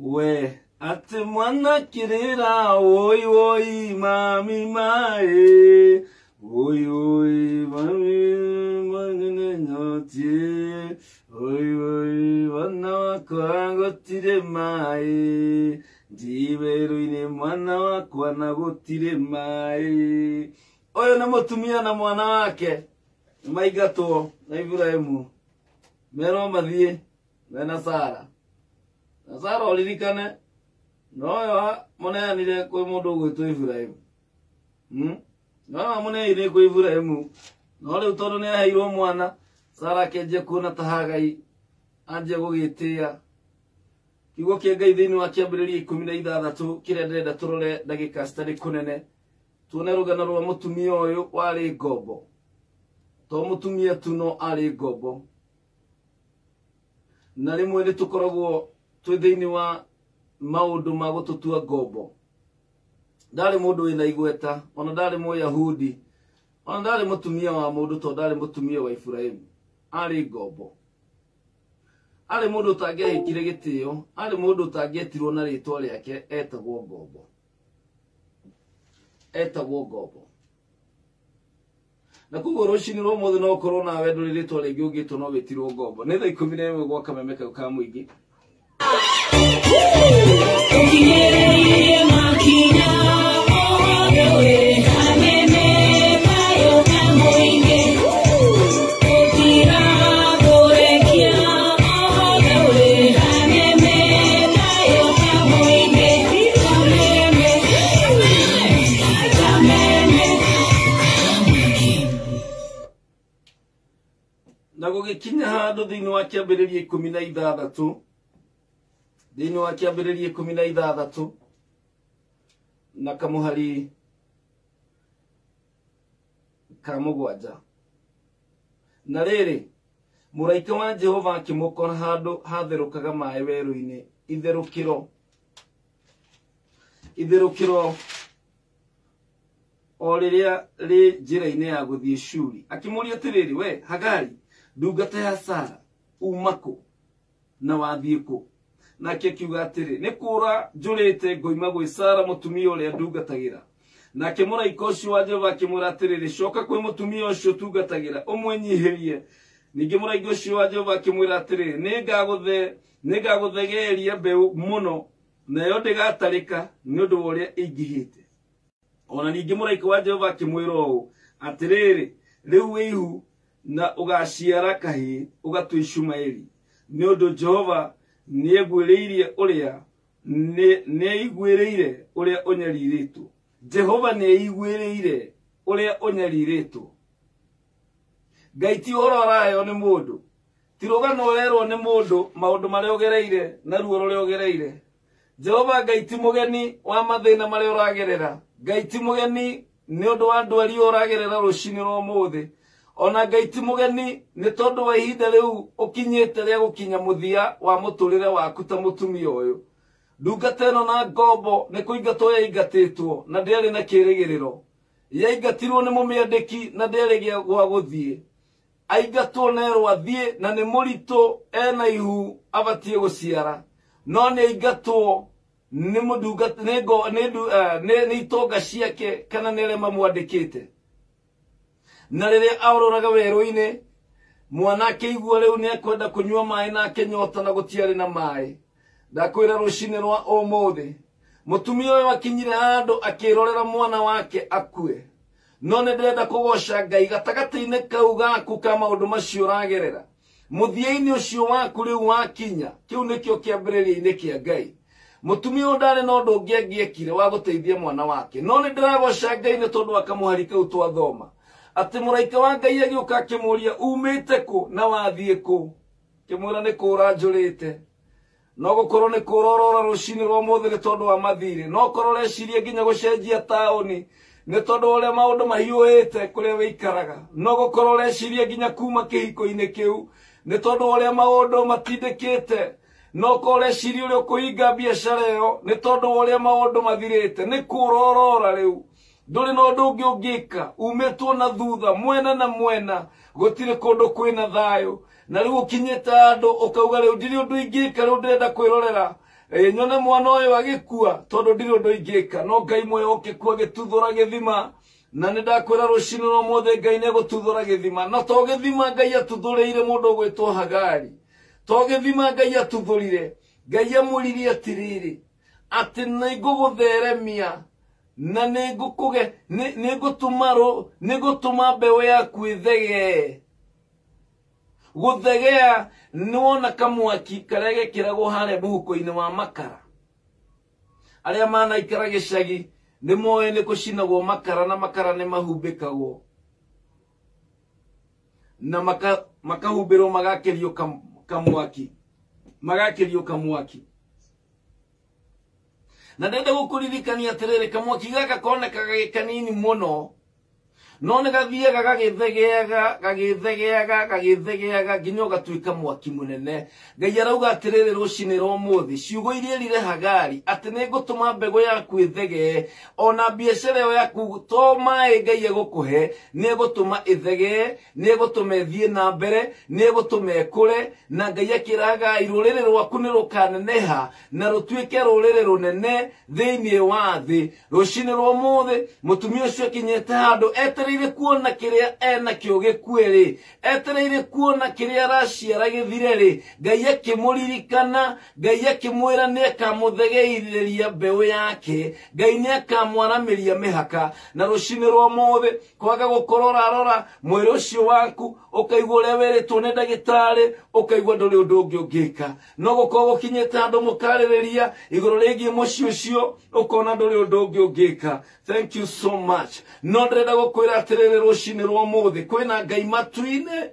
We atĩ mwana kĩrĩra woi woi mami mae woi woi mami mangene nyotie woi woi mwana wakwa gũtirĩ maĩ njiberu-inĩ mwana wakwa na gũtirĩ maĩ. Ũyũ nĩ mũtumia na mwana wake nĩmaingatwo na Iburahĩmu merwo mathiĩ mena Sara. Na Sara ũririkane noyo mũneanire kwĩ mũndũ ũgwĩtwo Iburahĩmu. Noyo amũneanire kwĩ Iburahĩmu, no rĩu tondũ nĩaheirwo mwana, Sara akĩanjia kuona ta Hagai anjia gũgĩtĩĩa. Kiugo kĩa Ngai thĩinĩ wa kĩambĩrĩria 16 kĩrĩa ndĩrenda tũrore ndagĩka citarĩ kũnene, tuone rũgano rwa mũtumia ũyũ warĩ ngombo. To mũtumia tu no arĩ ngombo. Na rĩmwe nĩ tũkoragwo twĩ thĩinĩ wa maũndũ ma gũtũtua ngombo. Ndarĩ mũndũ wĩna igweta, ona ndarĩ Mũyahudi, ona ndarĩ mũtumia wa mũndũ to ndarĩ mũtumia wa Iburahĩmu. Arĩ ngombo. Arĩ mũndũ ũtangĩahĩkire gĩtĩo, arĩ mũndũ ũtangĩetirwo na rĩtwa rĩake, etagwo ngombo. Etagwo ngombo. Na koguo rũcinĩ rwa ũmũthĩ no ũkorwo nawe ndũrĩ rĩtwa rĩngĩ ũngĩtwo no wĩtirwo ngombo. Nĩ thaa 11 gwa kameme kau ka mũingĩ. Ũkinyĩrĩirie makinya othe wĩ kameme kayũ ka mũingĩ. Gũtiragũrekia othe wĩ kameme kayũ ka mũingĩ. Kameme, kameme. Na gũgĩkinya handũ thĩinĩ wa kĩambĩrĩria 16, thĩinĩ wa kĩambĩrĩria 16 na kamũhari ka 7. Na rĩrĩ, mũraika wa Jehova akĩmũkora handũ hatherũkaga maĩ werũ-inĩ, itherũkĩro o rĩrĩa rĩ njĩra-inĩ ya gũthiĩ Shuri. Akĩmũũria atĩrĩrĩ, we Hagari, ndungata ya Sara, uma kũ na wathiĩ kũ? Nake akiuga atĩrĩ, nĩ kũũra njũrĩte ngoima gwĩ Sara mũtumia ũrĩa ndungatagĩra. Nake mũraika ũcio wa Jehova akĩmwĩra atĩrĩrĩ, coka kwĩ mũtumia ũcio ũtungatagĩra, ũmwĩnyihĩrie. Ningĩ mũraika ũcio wa Jehova akĩmwĩra atĩrĩrĩ, nĩngagũthegeeria mbeũ mũno, nayo ndĩgatarĩka nĩ ũndũ wa ũrĩa ĩingĩhĩte. Ona ningĩ mũraika wa Jehova akĩmwĩra ũũ, atĩrĩrĩ, rĩu wĩ ihu na ũgaciara kahĩĩ ũgatue Ishumaeli, nĩ ũndũ Jehova nĩeguĩrĩirie ũrĩa nĩaiguĩrĩire ũrĩa ũnyarirĩtwo. Jehova nĩaiguĩrĩire ũrĩa ũnyarirĩtwo. Ngai ti ũhoro ũraheo nĩ mũndũ, ti rũgano ũrerwo nĩ mũndũ maũndũ marĩa ũgereire na ruo rũrĩa ũgereire. Jehova Ngai ti mũgeni wa mathĩna marĩa ũragerera. Ngai ti mũgeni nĩ ũndũ wa ndwari ũragerera rũcinĩ rwa ũmũthĩ. Ona Ngai ti mũgeni nĩ tondũ wa ihinda rĩu ũkinyĩte rĩa gũkinya mũthia wa mũtũrĩre waku ta mũtumia ũyũ. Ndungata ĩno na ngombo nĩ kũingatwo yaingatĩtwo na ndĩarĩ na kĩĩrĩgĩrĩro. Yaingatirwo nĩ mũmĩandĩki na ndĩarĩ gwa gũthiĩ. Aingatwo na erwo athiĩ na nĩ mũritũ ena ihu abatiĩ gũciara. No nĩ aingatwo nĩ mũndungata, nĩ ngo, nĩ ndu, nĩ itonga ciake kana nĩ arĩa mamwandĩkĩte. Na rĩrĩa aũrũraga werũ-inĩ, mwana akĩigua rĩu nĩekwenda kũnyua maĩ na akĩnyota na gũtiarĩ na maĩ. Ndakwĩra rũcinĩ rwa ũmũthĩ, mũtumia ũyũ akinyire handũ akĩrorera mwana wake akue. No nĩ ndĩrenda kũgoca Ngai gatagatĩ-inĩ kau gaku ka maũndũ macio ũragerera. Mũthia-inĩ ũcio waku rĩu wakinya, kĩu nĩkĩo kĩambĩrĩria-inĩ kĩa Ngai. Mũtumia ũyũ ndarĩ na ũndũ ũngĩ angĩekire wa gũteithia mwana wake. No nĩ ndĩragoca Ngai nĩ tondũ wa kamũhari kau twathoma. Atĩ mũraika wa Ngai agĩũka akĩmũũria, umĩte kũ na wathiĩ kũ? Akĩmwĩra nĩ kũũra njũrĩte. No gũkorwo nĩ kũũra ũrora rũcinĩ rwa ũmũthĩ nĩ tondũ wa mathirĩ. No ũkorwo ũreciria nginya gũcenjia taũni nĩ tondũ wa ũrĩa maũndũ mahiũhĩte kũrĩa wĩikaraga. No gũkorwo ũreciria nginya kuma kĩhiko-inĩ kĩu nĩ tondũ wa ũrĩa maũndũ matindĩkĩte. No ũkorwo ũreciria ũrĩa ũkũhinga biacara ĩyo nĩ tondũ wa ũrĩa maũndũ mathirĩte. Nĩ kũũra ũrora rĩu. Ndũrĩ na ũndũ ũngĩ ũngĩka, umĩtwo na thutha mwena na mwena, gũtirĩ kũndũ kwĩna thayũ. Na rĩu ũkinyĩte handũ ũkauga rĩu ndirĩ ũndũ ingĩka, rĩu ndĩrenda kwĩrorera. Nyone mwana ũyũ agĩkua tondũ ndirĩ ũndũ ingĩka. No Ngai mwĩhokeku agĩtuthũra gĩthima. Na nĩ ndakwĩra rũcinĩ rwa ũmũthĩ Ngai nĩ egũtuthũra gĩthima. Na to gĩthima Ngai atuthũrĩire mũndũ ũgwĩtwo Hagari. To gĩthima Ngai atuthũrire. Ngai amwĩrire atĩrĩrĩ, atĩ nĩngũgũtheremia na nĩngũkũge nĩngũtũma mbeũ yaku ĩthegee. Gũthegea nĩwona kamwaki karĩa gekĩragwo harĩa mũhuko-inĩ wa makara. Arĩa manaikara gĩcagi nĩ moĩ nĩ kũcinagwo makara, na makara nĩ mahumbĩkagwo na makahumbĩrwo magakĩrio kamwaki, magakĩrio kamwaki. Na ndenda gũkũririkania atĩrĩrĩ, kamwaki gaka konekaga gĩ kanini mũno, no nĩ gathiaga gagĩthegeaga gagĩthegeaga gagĩthegeaga nginya ũgatuĩka mwaki mũnene. Ngai arauga atĩrĩrĩ rũcinĩ rwa ũmũthĩ, ciugo iria erire Hagari atĩ nĩngũtũma mbegũ yaku ĩthegee, ona biacara ĩyo yaku to maĩ Ngai egũkũhe, nĩegũtũma ĩthegee, nĩegũtũma ĩthiĩ na mbere, nĩegũtũma ĩkũre. Na Ngai akĩra Hagari, rũrĩrĩ rwaku nĩ rũkaneneha na rũtuĩke rũrĩrĩ rũnene thĩinĩ wa thĩ. Rũcinĩ rwa ũmũthĩ mũtumia ũcio akinyĩte handũ etereire kuona kĩrĩa enakĩo gĩkue rĩ, etereire kuona kĩrĩa araciara gĩthire rĩ, Ngai akĩmũririkana, Ngai akĩmwĩra nĩakamũthegeithĩria mbeũ yake, Ngai nĩakamwaramĩria mĩhaka. Na rũcinĩ rwa ũmũthĩ kwaga gũkorwo ũrarora mwĩrĩ ũcio waku, ũkaigua ũrĩa wĩrĩtwo nĩ ndagĩtarĩ, ũkaigua ndũrĩ ũndũ ũngĩ ũngĩka. No gũkorwo gũkinyĩte handũ mũkarĩrĩria igũrũ rĩgiĩ mũciĩ ũcio, ũkona ndũrĩ ũndũ ũngĩ ũngĩka. Thank you so much. No ndĩrenda gũkwĩra atĩrĩrĩ rũcinĩ rwa ũmũthĩ kwĩna Ngai matu-inĩ,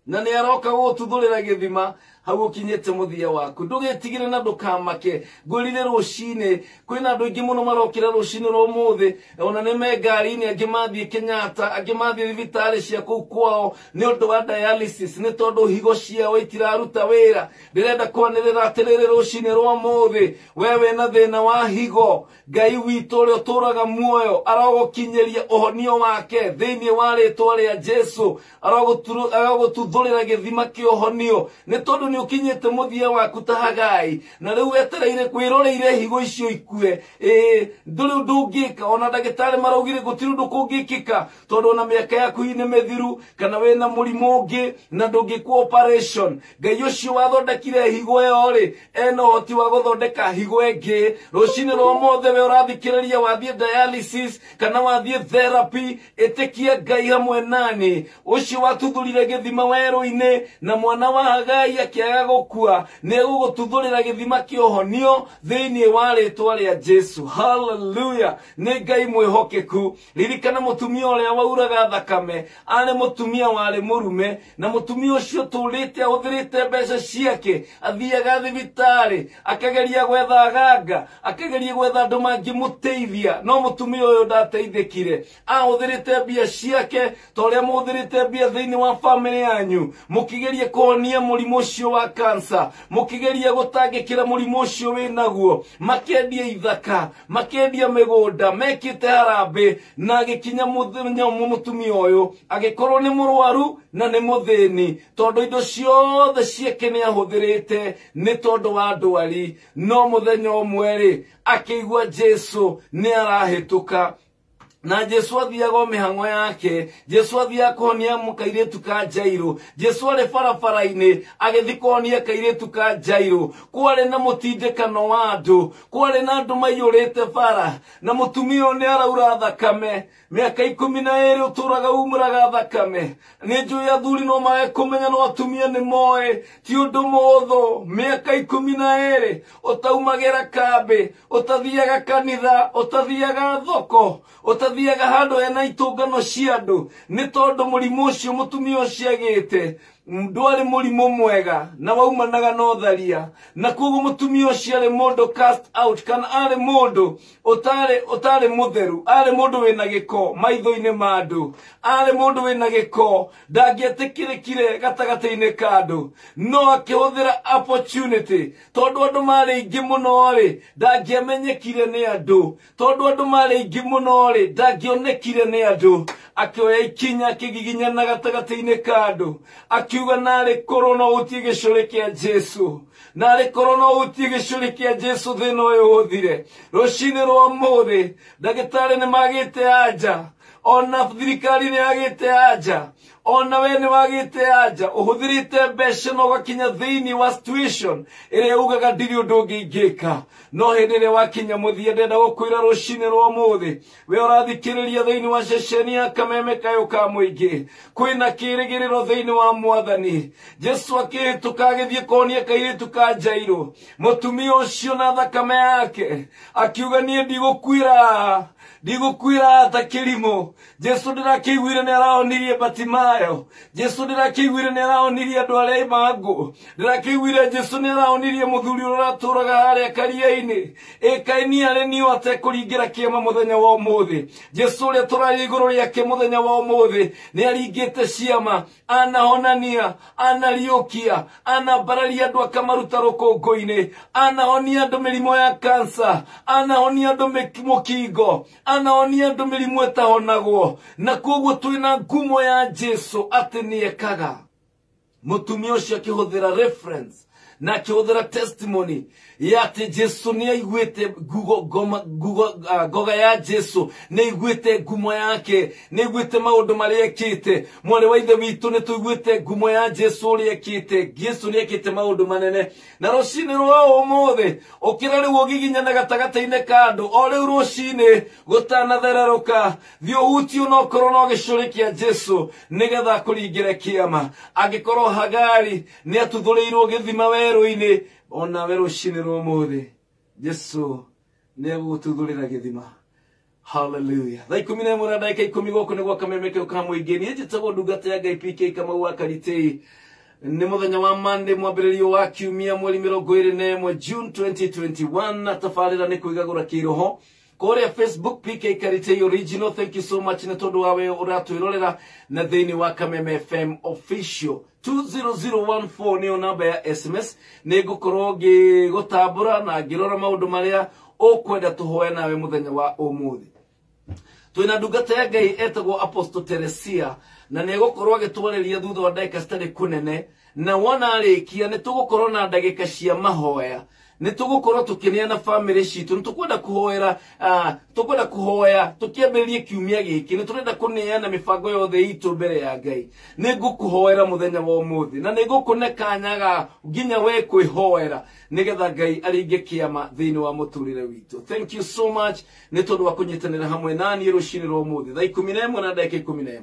na nĩ aroka gũgũtuthũrĩra gĩthima hau ũkinyĩte mũthia waku. Ndũgĩtigĩre na ndũkamake. Ngwĩrire rũcinĩ kwĩna andũ aingĩ mũno marokĩra rũcinĩ rwa ũmũthĩ, ona nĩ me ngari-inĩ, angĩ mathiĩ Kenyatta, angĩ mathiĩ thibitarĩ cia kũu kwao nĩ ũndũ wa dialysis, nĩ tondũ higo ciao itiraruta wĩra. Ndĩrenda kwanĩrĩra atĩrĩrĩ rũcinĩ rwa ũmũthĩ, we wĩna thĩna wa higo, Ngai witũ ũrĩa ũtũũraga muoyo arogũkinyĩria ũhonio wake thĩinĩ wa rĩtwa rĩa Jesu, arogũtuthũrĩra gĩthima kĩa ũhonio, nĩ tondũ nĩ ũkinyĩte mũthia waku ta Hagai, na rĩu wetereire kwĩroreire higo icio ikue. Ndũrĩ ũndũ ũngĩka, ona ndagĩtarĩ maraugire gũtirĩ ũndũ kũngĩkĩka, tondũ ona mĩaka yaku nĩ mĩthiru, kana wĩna mũrimũ ũngĩ na ndũngĩkwo operation. Ngai ũcio wathondekire higo ĩyo rĩ, ena ũhoti wa gũthondeka higo ĩngĩ. Rũcinĩ rwa ũmũthĩ we ũrathikĩrĩria wathiĩ dialysis kana wathiĩ therapy, ĩtĩkia Ngai hamwe nani. Ũcio watuthũrire gĩthima werũ-inĩ na mwana wa Hagai akĩaga gũkua, nĩegũgũtuthũrĩra gĩthima kĩa ũhonio thĩinĩ wa rĩtwa rĩa Jesu. Hallelujah. Nĩ Ngai mwĩhokeku. Ririkana mũtumia ũrĩa wauraga thakame, arĩ mũtumia warĩ mũrume, na mũtumia ũcio tũrĩte ahũthĩrĩte mbeca ciake, athiaga thibitarĩ akageria gwetha aganga, akageria gwetha andũ mangĩmũteithia, no mũtumia ũyũ ndateithĩkire. Ahũthĩrĩte mbia ciake ta ũrĩa mũhũthĩrĩte mbia thĩinĩ wa famĩlĩ yanyu, mũkĩgeria kũhonia mũrimũ ũcio wa kansa, mũkĩgeria gũtangĩkĩra mũrimũ ũcio wĩnaguo, makendia ithaka, makendia mĩgũnda, mekĩte harambĩ, na agĩkinya mũthenya ũmwe mũtumia ũyũ agĩkorwo nĩ mũrwaru na nĩ mũthĩni, tondũ indo ciothe ciake nĩ ahũthĩrĩte nĩ tondũ wa ndwari. No mũthenya ũmwe rĩ, akĩigua Jesu nĩ arahĩtũka. Na Jesu athiaga o mĩhang'o yake, Jesu athiaga kũhonia kairĩtu ka Jairũ, Jesu arĩ barabara-inĩ agĩthiĩ kũhonia kairĩtu ka Jairũ. Kwarĩ na mũtindĩkano wa andũ, kwarĩ na andũ maiyũrĩte bara, na mũtumia ũyũ nĩ araura thakame. Mĩaka 12 ũtũraga umũraga thakame. Nĩ njũĩ athuri no mage kũmenya, no atumia nĩ moĩ ti ũndũ mũhũthũ. Mĩaka 12 ũtaumagĩra kambĩ, ũtathiaga kanitha, ũtathiaga thoko, ũtathiaga handũ hena itũngano cia andũ, nĩ tondũ mũrimũ ũcio mũtumia ũcio agĩte ndwarĩ mũrimũ mwega na waumanaga na ũtharia. Na koguo mũtumia ũcio arĩ mũndũ cast out, kana arĩ mũndũ ũtarĩ mũtheru, arĩ mũndũ wĩna gĩko maitho-inĩ ma andũ, arĩ mũndũ wĩna gĩko, ndangĩetĩkĩrĩkire gatagatĩ-inĩ ka andũ. No akĩhũthĩra opportunity, tondũ andũ marĩ aingĩ mũno rĩ, ndangĩamenyekire nĩ andũ, tondũ andũ marĩ aingĩ mũno rĩ, ndangĩonekire nĩ andũ. Akĩoya ikinya akĩgiginyana gatagatĩ-inĩ ka andũ, Akiuga narĩ korwo no ũtie gĩcũrĩ kĩa Jesu, narĩ korwo no ũtie gĩcũrĩ kĩa Jesu thĩna ũyũ ũthire. Rũcinĩ rwa ũmũthĩ ndagĩtarĩ nĩ magĩte anja, ona thirikari nĩ yagĩte anja, ona we nĩ wagĩte anja, ũhũthĩrĩte mbeca na ũgakinya thĩinĩ wa situation ĩrĩa ugaga ndirĩ ũndũ ũngĩ ingĩka. No hĩndĩ ĩrĩa wakinya mũthia, ndĩrenda gũkwĩra rũcinĩ rwa ũmũthĩ, we ũrathikĩrĩria thĩinĩ wa ceceni ya Kameme Kayũ ka Mũingĩ, kwĩna kĩrĩgĩrĩro thĩinĩ wa Mwathani. Jesu akĩhĩtũka agĩthiĩ konia kairĩtu ka Jairũ, mũtumia ũcio na thakame yake, akiuga niĩ ndigũkuĩra ta kĩrimũ. Jesu ndĩrakĩiguire nĩ arahonirie Batimayo, Jesu ndĩrakĩiguire nĩ arahonirie andũ arĩa mangũ, ndĩrakĩiguire Jesu nĩ arahonirie mũthuri ũrĩa ũratũraga harĩa karia-inĩ. Ĩkaĩ niĩ arĩ niĩ atekũringĩra kĩama mũthenya wa ũmũthĩ. Jesu ũrĩa tũraria igũrũ rĩake mũthenya wa ũmũthĩ nĩ aringĩte ciama, anahonania, anariũkia, anambararia andũ akamaruta rũkũngũ-inĩ, anahonia andũ mĩrimũ ya kansa, anahonia andũ mũkingo, anahonia andũ mĩrimũ ĩtahonagwo. Na koguo twĩna ngumo ya Jesu atĩ nĩekaga. Mũtumia ũcio akĩhũthĩra reference na akĩhũthĩra testimony ya atĩ Jesu nĩ aiguĩte ngoga ya Jesu, nĩ aiguĩte ngumo yake, nĩ aiguĩte maũndũ marĩa ekĩte. Mwarĩ wa ithe witũ, nĩ tũiguĩte ngumo ya Jesu ũrĩa ekĩte. Jesu nĩ ekĩte maũndũ manene. Na rũcinĩ rwa ũmũthĩ ũkĩra rĩu ũgiginyana gatagatĩ-inĩ ka andũ, o rĩu rũcinĩ gũtanathererũka, thiĩ ũhutio na ũkorwo no gĩcũrĩ kĩa Jesu nĩgetha akũringĩre kĩama. Angĩkorwo Hagari nĩ atuthũrĩirwo gĩthima werũ-inĩ, onawe rũcinĩ rwa ũmũthĩ Jesu nĩ egũgũtuthũrĩra gĩthima. Hallelujah. Thaa 11 na ndagĩka 10 gũkũ nĩ gwa Kameme Kayũ ka Mũingĩ. Niĩ njĩtagwo ndungata ya Ngai PK Kamau wa Karitei. Nĩ mũthenya wa Monday, mwambĩrĩrio wa kiumia, mweri 21 June 2021, na tabarĩra nĩ kwĩgagũra kĩroho kũrĩa Facebook PK Karitei Original. Thank you so much nĩ tondũ wa we ũratwĩrorera na thĩinĩ wa Kameme FM Official. 20014 nĩyo namba ya SMS. Nĩ ngũkorwo ngĩgũtambũra na ngĩrora maũndũ marĩa ũkwenda tũhoe nawe mũthenya wa ũmũthĩ. Twĩna ndungata ya Ngai etagwo Apostle Teresia, na nĩ egũkorwo agĩtwarĩria thutha wa ndagĩka citarĩ kũnene, na wona arĩkia nĩ tũgũkorwo na ndagĩka cia mahoya. Nĩ tũgũkorwo tũkĩneana bamĩrĩ citũ, nĩ tũkwenda kũhoera, tũkwenda kũhoya tũkĩambĩrĩrie kiumia gĩkĩ, nĩ tũrenda kũneana mĩbango yothe itũ mbere ya Ngai. Nĩ ngũkũhoera mũthenya wa ũmũthĩ, na nĩ ngũkũne kanya ga nginya we kwĩhoera nĩgetha Ngai aringe kĩama thĩinĩ wa mũtũrĩre witũ. Thank you so much nĩ tondũ wa kũnyitanĩra hamwe na niĩ rũcinĩ rwa ũmũthĩ thaa 11 na ndagĩka 11.